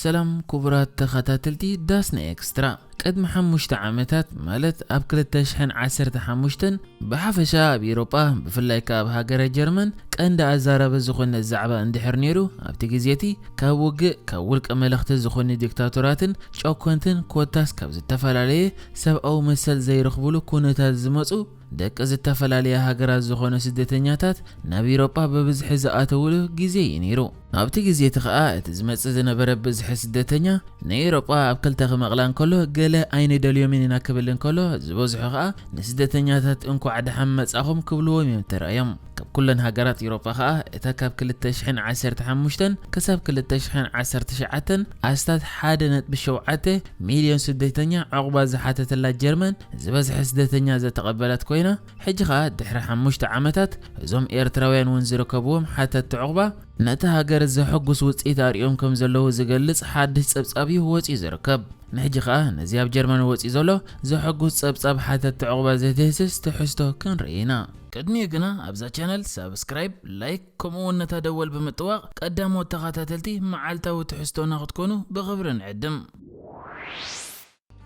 ሰላም ክቡራት ተኸታተልቲ ዳስና ኤክስትራ። ቅድሚ ሓሙሽተ ዓመታት፣ ማለት ኣብ ክልተ ሽሕን ዓሰርተ ሓሙሽተን፣ ብሓፈሻ ኣብ ኤውሮጳ፣ ብፍላይ ከኣ ኣብ ሃገረ ጀርመን፣ ቀንዲ ኣዛራቢ ዝኾነ ዛዕባ እንድሕር ነይሩ፣ ኣብቲ ግዜ እቲ ካብ ውግእ፣ ካብ ውልቀ መለኽቲ ዝኾኑ ዲክታቶራትን ጨኮንትን፣ ኮታስ ካብ ዝተፈላለየ ሰብኣዊ መሰል ዘይረኽብሉ ኩነታት ዝመጹ ደቂ ዝተፈላለያ ሃገራት ዝኾኑ ስደተኛታት ናብ ኤውሮጳ ብብዝሒ ዝኣተውሉ ግዜ እዩ ነይሩ። ኣብቲ ግዜ እቲ ኸኣ እቲ ዝመጽእ ዝነበረ ብዝሒ ስደተኛ ንኤውሮጳ ኣብ ክልተ ክመቕላ እንከሎ፣ ገለ ኣይንደልዮምን ኢና ክብል እንከሎ፣ ዝበዝሑ ኸኣ ንስደተኛታት እንኳዕ ደሓን መጻኹም ክብልዎም እዮም ተራእዮም። ካብ ኩለን ሃገራት ኤውሮጳ ኸኣ እታ ካብ ክልተ ሽሕን ዓሰርተ ሓሙሽተን ክሳብ ክልተ ሽሕን ዓሰርተ ትሽዓተን ኣስታት ሓደ ነጥቢ ሸውዓተ ሚልዮን ስደተኛ ዕቑባ ዝሓተተላ ጀርመን ዝበዝሐ ስደተኛ ዘተቐበለት ኮይና፣ ሕጂ ኸኣ ድሕሪ ሓሙሽተ ዓመታት እዞም ኤርትራውያን እውን ዝርከብዎም ሓተቲ ዕቑባ ነታ ሃገር ዘሐጉስ ውጽኢት ኣርእዮም ከም ዘለዉ ዝገልጽ ሓድሽ ጸብጻብ እዩ ወጺኡ ዝርከብ። ንሕጂ ኸኣ ነዚ ኣብ ጀርመን ወጺኡ ዘሎ ዘሐጉስ ጸብጻብ ሓተቲ ዕቑባ ዘትህስስ ትሕዝቶ ክንርኢ ኢና። ቅድሚኡ ግና ኣብዛ ቻነል ሳብስክራይብ፣ ላይክ፣ ከምኡ እውን ነታ ደወል ብምጥዋቕ ቀዳሞት ተኸታተልቲ መዓልታዊ ትሕዝቶና ክትኮኑ ብኽብሪ ንዕድም።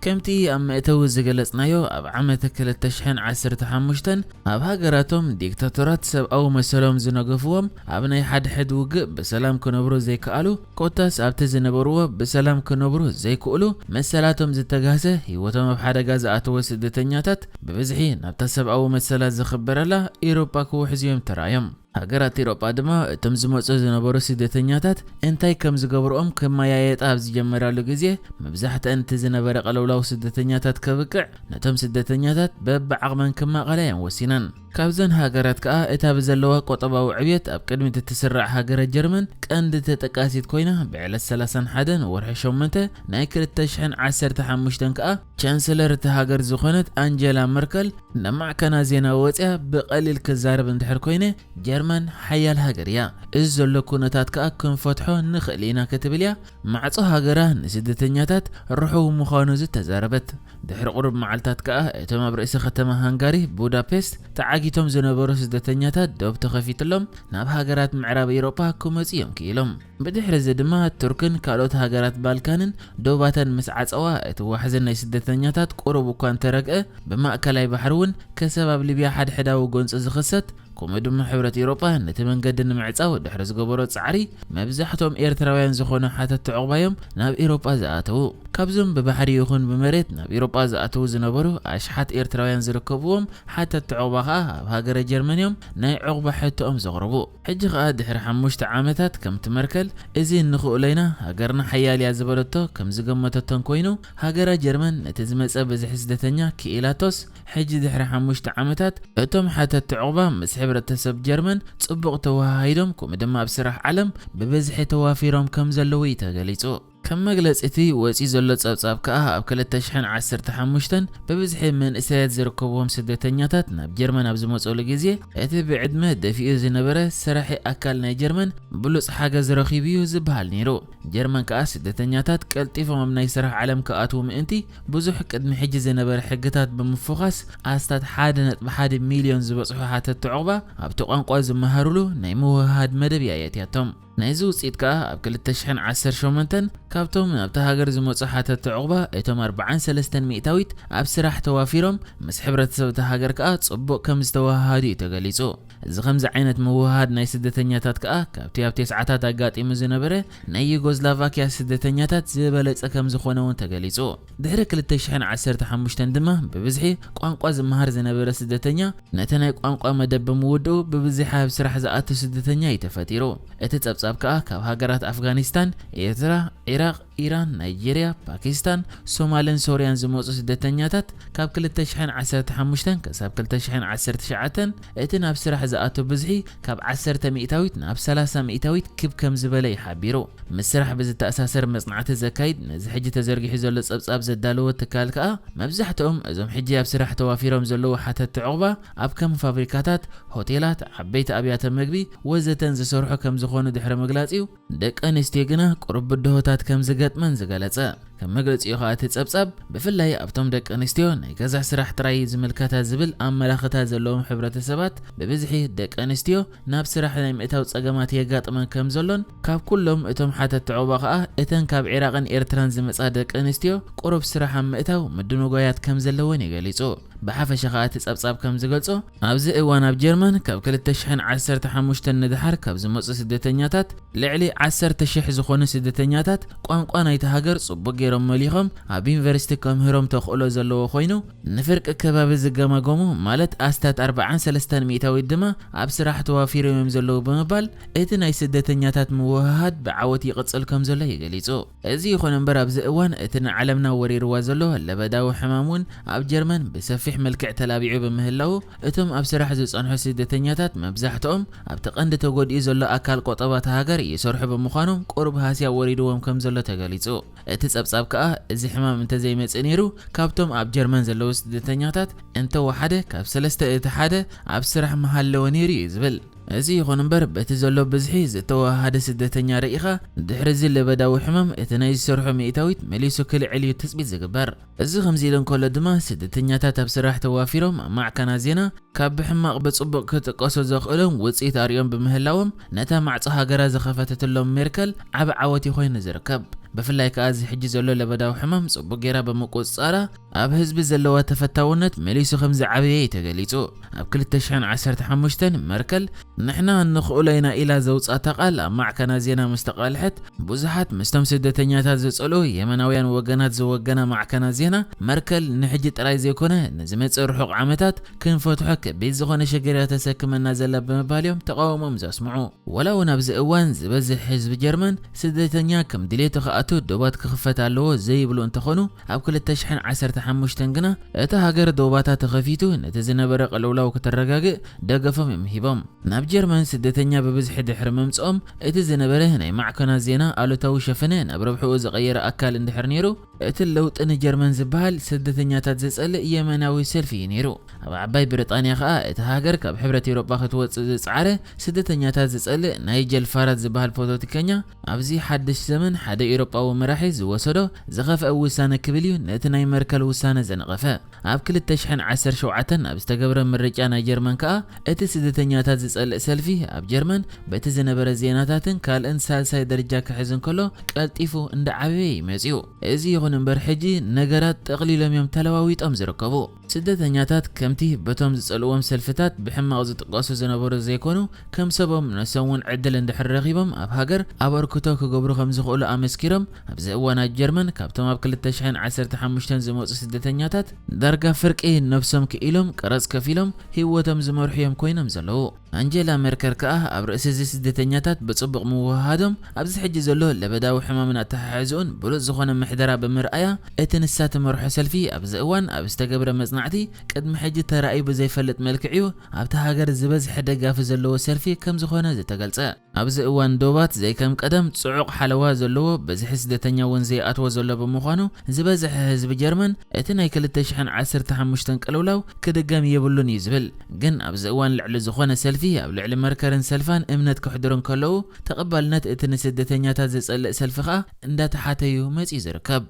ከምቲ ኣብ መእተዊ ዝገለጽናዮ፣ ኣብ ዓመት ክልተ ሽሕን ዓሰርተ ሓሙሽተን ኣብ ሃገራቶም ዲክታቶራት ሰብኣዊ መሰሎም ዝነገፍዎም፣ ኣብ ናይ ሓድሕድ ውግእ ብሰላም ክነብሩ ዘይከኣሉ፣ ኮታስ ኣብቲ ዝነበርዎ ብሰላም ክነብሩ ዘይክእሉ፣ መሰላቶም ዝተጋህሰ፣ ህይወቶም ኣብ ሓደጋ ዝኣተወ ስደተኛታት ብብዝሒ ናብታ ሰብኣዊ መሰላት ዝኽበረላ ኤውሮጳ ክውሕዙ እዮም ተራእዮም። ሃገራት ኤውሮጳ ድማ እቶም ዝመጹ ዝነበሩ ስደተኛታት እንታይ ከም ዝገብርኦም ክመያየጣ ኣብ ዝጀመራሉ ግዜ፣ መብዛሕትአን እቲ ዝነበረ ቅልውላው ስደተኛታት ከብቅዕ፣ ነቶም ስደተኛታት በብዓቕመን ክማቐላ እየን ወሲነን። ካብዘን ሃገራት ከኣ እታ ብዘለዋ ቁጠባዊ ዕብየት ኣብ ቅድሚት እትስራዕ ሃገረ ጀርመን ቀንዲ ተጠቃሲት ኮይና፣ ብዕለት ሰላሳን ሓደን ወርሒ ሸሞንተ ናይ ክልተ ሽሕን ዓሰርተ ሓሙሽተን ከኣ ቻንስለር እታ ሃገር ዝኾነት ኣንጀላ መርከል ናብ ማዕከና ዜና ወጽያ ብቐሊል ክዛረብ እንድሕር ኮይነ፣ ጀርመን ሓያል ሃገር እያ። እዚ ዘሎ ኩነታት ከኣ ክንፈትሖ ንኽእል ኢና ክትብል እያ ማዕጾ ሃገራ ንስደተኛታት ርሑው ምዃኑ ዝተዛረበት። ድሕሪ ቁሩብ መዓልታት ከኣ እቶም ኣብ ርእሲ ከተማ ሃንጋሪ ቡዳፔስት ተዓጊቶም ዝነበሩ ስደተኛታት ዶብ ተኸፊትሎም ናብ ሃገራት ምዕራብ ኤውሮጳ ክመጹ እዮም ክኢሎም። ብድሕሪ እዚ ድማ ቱርክን ካልኦት ሃገራት ባልካንን ዶባተን ምስ ዓጸዋ፣ እቲ ዋሕዚ ናይ ስደተኛታት ቁሩብ እኳ እንተረግአ፣ ብማእከላይ ባሕሪ እውን ከሰብ ኣብ ሊብያ ሓድሕዳዊ ጎንጺ ዝኽሰት፣ ከምኡ ድማ ሕብረት ኤውሮጳ ነቲ መንገዲ ንምዕጻው ድሕሪ ዝገበሮ ጻዕሪ፣ መብዛሕትኦም ኤርትራውያን ዝኾኑ ሓተቲ ዑቕባ እዮም ናብ ኤውሮጳ ዝኣተዉ። ካብዞም ብባሕሪ ይኹን ብመሬት ናብ ኤውሮጳ ዝኣተዉ ዝነበሩ ኣሽሓት ኤርትራውያን ዝርከብዎም ሓተቲ ዑቕባ ከኣ ኣብ ሃገረ ጀርመን እዮም ናይ ዑቕባ ሕቶኦም ዘቕርቡ። ሕጂ ከኣ ድሕሪ ሓሙሽተ ዓመታት ከምቲ መርከል፣ እዚ እንኽእሎ ኢና፣ ሃገርና ሓያል እያ ዝበለቶ ከም ዝገመተቶን ኮይኑ፣ ሃገረ ጀርመን ነቲ ዝመጸ ብዝሒ ስደተኛ ክኢላቶስ፣ ሕጂ ድሕሪ ሓሙሽተ ዓመታት እቶም ሓተቲ ዑቕባ ምስ ሕብረተሰብ ጀርመን ጽቡቕ ተወሃሂዶም፣ ከምኡ ድማ ኣብ ስራሕ ዓለም ብብዝሒ ተዋፊሮም ከም ዘለዉ እዩ ተገሊጹ። ከም መግለጺ እቲ ወጺኡ ዘሎ ጸብጻብ ከኣ፣ ኣብ ክልተ ሽሕን ዓሰርተ ሓሙሽተን ብብዝሒ መንእሰያት ዝርከብዎም ስደተኛታት ናብ ጀርመን ኣብ ዝመጽኡሉ ግዜ፣ እቲ ብዕድመ ደፊኡ ዝነበረ ሰራሒ ኣካል ናይ ጀርመን ብሉጽ ሓገዝ ረኺቡ እዩ ዝበሃል ነይሩ። ጀርመን ከኣ ስደተኛታት ቀልጢፎም ኣብ ናይ ስራሕ ዓለም ክኣትዉ ምእንቲ፣ ብዙሕ ቅድሚ ሕጂ ዝነበረ ሕግታት ብምፍዃስ፣ ኣስታት ሓደ ነጥቢ ሓደ ሚልዮን ዝበጽሑ ሓተቲ ዑቕባ ኣብቲ ቋንቋ ዝመሃሩሉ ናይ ምውህሃድ መደብ እያ የእትያቶም። ናይዚ ውጽኢት ከኣ፣ ኣብ ክልተ ሽሕን ዓሰርተ ሸሞንተን ካብቶም ናብታ ሃገር ዝመጹ ሓተቲ ዑቕባ፣ እቶም ኣርብዓን ሰለስተን ሚእታዊት ኣብ ስራሕ ተዋፊሮም፣ ምስ ሕብረተሰብ እታ ሃገር ከኣ ጽቡቕ ከም ዝተወሃሃዱ እዩ ተገሊጹ። እዚ ከምዚ ዓይነት ምውህሃድ ናይ ስደተኛታት ከኣ፣ ካብቲ ኣብ ተስዓታት ኣጋጢሙ ዝነበረ ናይ ዩጎዝላቫኪያ ስደተኛታት ዝበለጸ ከም ዝኾነ እውን ተገሊጹ። ድሕሪ ክልተ ሽሕን ዓሰርተ ሓሙሽተን ድማ፣ ብብዝሒ ቋንቋ ዝመሃር ዝነበረ ስደተኛ፣ ነቲ ናይ ቋንቋ መደብ ብምውድኡ፣ ብብዝሒ ኣብ ስራሕ ዝኣቱ ስደተኛ እዩ ተፈጢሩ። እቲ ጸብጻብ ከኣ፣ ካብ ሃገራት ኣፍጋኒስታን፣ ኤርትራ፣ ዒራቕ፣ ኢራን፣ ናይጄርያ፣ ፓኪስታን፣ ሶማልን ሶርያን ዝመጹ ስደተኛታት፣ ካብ ክልተ ሽሕን ዓሰርተ ሓሙሽተን ክሳብ ክልተ ሽሕን ዓሰርተ ትሽዓተን፣ እቲ ናብ ስራሕ ዝኣቱ ብዝሒ ካብ ዓሰርተ ሚእታዊት ናብ ሰላሳ ሚእታዊት ክብ ከም ዝበለ እዩ ሓቢሩ። ምስ ስራሕ ብዝተኣሳሰር መጽናዕቲ ዘካይድ፣ ነዚ ሕጂ ተዘርጊሑ ዘሎ ጸብጻብ ዘዳለወ ትካል ከኣ፣ መብዛሕትኦም እዞም ሕጂ ኣብ ስራሕ ተዋፊሮም ዘለዉ ሓተቲ ዑቕባ፣ ኣብ ከም ፋብሪካታት፣ ሆቴላት፣ ዓበይቲ ኣብያተ መግቢ ወዘተን ዝሰርሑ ከም ዝኾኑ ድሕሪ ምግላጽ እዩ፣ ደቂ ኣንስትዮ ግና ቁሩብ ብድሆታት ከም ዝገጥመን ዝገለጸ። ከም መግለጺኡ ከኣ እቲ ጸብጻብ ብፍላይ ኣብቶም ደቂ ኣንስትዮ ናይ ገዛ ስራሕ ጥራይ ዝምልከታ ዝብል ኣመላኽታ ዘለዎም ሕብረተሰባት ብብዝሒ ደቂ ኣንስትዮ ናብ ስራሕ ናይ ምእታው ጸገማት የጋጥመን ከም ዘሎን ካብ ኩሎም እቶም ሓተትቲ ዑቕባ ከኣ እተን ካብ ዒራቕን ኤርትራን ዝመጻ ደቂ ኣንስትዮ ቁሩብ ስራሕ ኣብ ምእታው ምድንጓያት ከም ዘለወን እዩ ገሊጹ። ብሓፈሻ ከኣ እቲ ጸብጻብ ከም ዝገልጾ ኣብዚ እዋን ኣብ ጀርመን ካብ ክልተ ሽሕን ዓሰርተ ሓሙሽተን ንደሓር ካብ ዝመጹ ስደተኛታት ልዕሊ ዓሰርተ ሽሕ ዝኾኑ ስደተኛታት ቋንቋ ናይቲ ሃገር ጽቡቕ ገይሮም መሊኾም ኣብ ዩኒቨርሲቲ ከምህሮም ተኽእሎ ዘለዎ ኮይኑ ንፍርቂ ከባቢ ዝገማገሙ ማለት ኣስታት ኣርባዓን ሰለስተን ሚእታዊት ድማ ኣብ ስራሕ ተዋፊሮም እዮም ዘለዉ ብምባል እቲ ናይ ስደተኛታት ምውህሃድ ብዓወት ይቕጽል ከም ዘሎ እዩ ገሊጹ። እዚ ይኹን እምበር ኣብዚ እዋን እቲ ንዓለምና ወሪርዋ ዘሎ ለበዳዊ ሕማም እውን ኣብ ጀርመን ብሰፊሕ መልክዕ ተላቢዑ ብምህላዉ እቶም ኣብ ስራሕ ዝጸንሑ ስደተኛታት መብዛሕትኦም ኣብቲ ቀንዲ ተጎዲኡ ዘሎ ኣካል ቆጠባ እታ ሃገር ይሰርሑ ብምዃኖም ቁሩብ ሃስያ ወሪድዎም ከም ዘሎ ተገሊጹ። እቲ ጸብጻብ ከኣ እዚ ሕማም እንተዘይመጽእ ነይሩ ካብቶም ኣብ ጀርመን ዘለዉ ስደተኛታት እንተወሓደ ካብ ሰለስተ እቲ ሓደ ኣብ ስራሕ ምሃለወ ነይሩ እዩ ዝብል። እዚ ይኹን እምበር በቲ ዘሎ ብዝሒ ዝተወሃሃደ ስደተኛ ርኢኻ ድሕሪ እዚ ለበዳዊ ሕማም እቲ ናይ ዝሰርሖ ሚእታዊት መሊሱ ክልዕል እዩ ትጽቢት ዝግበር። እዚ ከምዚ ኢሉ እንከሎ ድማ ስደተኛታት ኣብ ስራሕ ተዋፊሮም ኣብ ማዕከናት ዜና ካብ ብሕማቕ ብጽቡቕ ክጥቀሱ ዘኽእሎም ውጽኢት ኣርእዮም ብምህላዎም ነታ ማዕጾ ሃገራ ዝኸፈተትሎም ሜርከል ዓቢ ዓወት እዩ ኮይኑ ዝርከብ። ብፍላይ ከኣ እዚ ሕጂ ዘሎ ለበዳዊ ሕማም ጽቡቕ ጌራ ብምቁጽጻራ ኣብ ህዝቢ ዘለዋ ተፈታውነት መሊሱ ከም ዝዓበየ እዩ ተገሊጹ። ኣብ ክልተ ሽሕን ዓሰርተ ሓሙሽተን መርከል ንሕና ንኽእሎ ኢና ኢላ ዘውጻእታ ቃል ኣብ ማዕከናት ዜና ምስ ተቓልሐት ብዙሓት ምስቶም ስደተኛታት ዝጸልኡ የመናውያን ወገናት ዝወገና ማዕከናት ዜና መርከል ንሕጂ ጥራይ ዘይኮነ ንዝመጽእ ርሑቕ ዓመታት ክንፈትሖ ከቢድ ዝኾነ ሽግር እያ ተሰክመና ዘላ ብምባል እዮም ተቓውሞኦም ዘስምዑ። ወላ እውን ኣብዚ እዋን ዝበዝሕ ህዝቢ ጀርመን ስደተኛ ከም ድሌቱ ክኣቱ ዶባት ክኽፈት ኣለዎ ዘይብሉ እንተኾኑ ኣብ ክልተ ሽሕን ዓሰርተ ሓሙሽተን ግና እታ ሃገር ዶባታ ተኸፊቱ ነቲ ዝነበረ ቅልውላው ክተረጋግእ ደገፎም እዮም ሂቦም። ናብ ጀርመን ስደተኛ ብብዝሒ ድሕሪ ምምጽኦም እቲ ዝነበረ ናይ ማዕከናት ዜና ኣሉታዊ ሸፈነ ናብ ረብሕኡ ዝቐየረ ኣካል እንድሕር ነይሩ እቲ ለውጢ ንጀርመን ዝበሃል ስደተኛታት ዝጸልእ የመናዊ ሰልፊ እዩ ነይሩ። ኣብ ዓባይ ብሪጣንያ ከኣ እቲ ሃገር ካብ ሕብረት ኤውሮጳ ክትወጽእ ዝጸዓረ ስደተኛታት ዝጸልእ ናይጀል ፋራጅ ዝበሃል ፖለቲከኛ ኣብዚ ሓድሽ ዘመን ሓደ ኤውሮጳዊ መራሒ ዝወሰዶ ዝኸፍአ ውሳነ ክብል እዩ ነቲ ናይ መርከል ውሳነ ዘነቐፈ። ኣብ ክልተ ሽሕን ዓሰርተ ሸውዓተን ኣብ ዝተገብረ ምርጫ ናይ ጀርመን ከኣ እቲ ስደተኛታት ዝጸልእ ሰልፊ ኣብ ጀርመን በቲ ዝነበረ ዜናታትን ካልእን ሳልሳይ ደረጃ ክሕዝ እንከሎ ቀልጢፉ እንዳዓበየ እዩ መጺኡ። እዚ ይኹን እምበር ሕጂ ነገራት ጠቕሊሎም እዮም ተለዋዊጦም ዝርከቡ። ስደተኛታት ከምቲ በቶም ዝጸልዎም ሰልፍታት ብሕማቕ ዝጥቀሱ ዝነበሩ ዘይኮኑ ከም ሰቦም ነሶም እውን ዕድል እንድሕር ረኺቦም ኣብ ሃገር ኣበርክቶ ክገብሩ ከም ዝኽእሉ ኣመስኪሮም ኣብዚ እዋን ኣብ ጀርመን ካብቶም ኣብ ክልተ ሽሕን ዓሰርተ ሓሙሽተን ዝመጹ ስደተኛታት ዳርጋ ፍርቂ ነብሶም ክኢሎም ቀረጽ ከፊሎም ህይወቶም ዝመርሑ እዮም ኮይኖም ዘለዉ። ኣንጀላ ሜርከል ከኣ ኣብ ርእሲ እዚ ስደተኛታት ብጽቡቕ ምውህሃዶም ኣብዚ ሕጂ ዘሎ ለበዳዊ ሕማምን ኣተሓሕዝኡን ብሉጽ ዝኾነ ምሕደራ ብምርኣያ እቲ ንሳ ትመርሖ ሰልፊ ኣብዚ እዋን ኣብ ዝተገብረ መጽናዕቲ ቅድሚ ሕጂ ተራእዩ ብዘይፈልጥ መልክዕ እዩ ኣብታ ሃገር ዝበዝሐ ደጋፊ ዘለዎ ሰልፊ ከም ዝኾነ ዝተገልጸ። ኣብዚ እዋን ዶባት ዘይከም ቀደም ጽዑቕ ሓለዋ ዘለዎ ብዝሒ ስደተኛ እውን ዘይኣትዎ ዘሎ ብምዃኑ ዝበዝሐ ህዝቢ ጀርመን እቲ ናይ ክልተ ሽሕን ዓሰርተ ሓሙሽተን ቅልውላው ክድገም የብሉን እዩ ዝብል። ግን ኣብዚ እዋን ልዕሊ ዝኾነ ሰልፊ ኣብ ልዕሊ መርከርን ሰልፋን እምነት ከሕድሩ እንከለዉ ተቐባልነት እቲ ንስደተኛታት ዝጸልእ ሰልፊ ከኣ እንዳተሓተዩ መጺኡ ዝርከብ።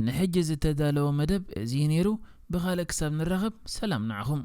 ንሕጂ ዝተዳለወ መደብ እዚ እዩ ነይሩ። ብኻልእ ክሳብ ንራኸብ ሰላም ንዓኹም።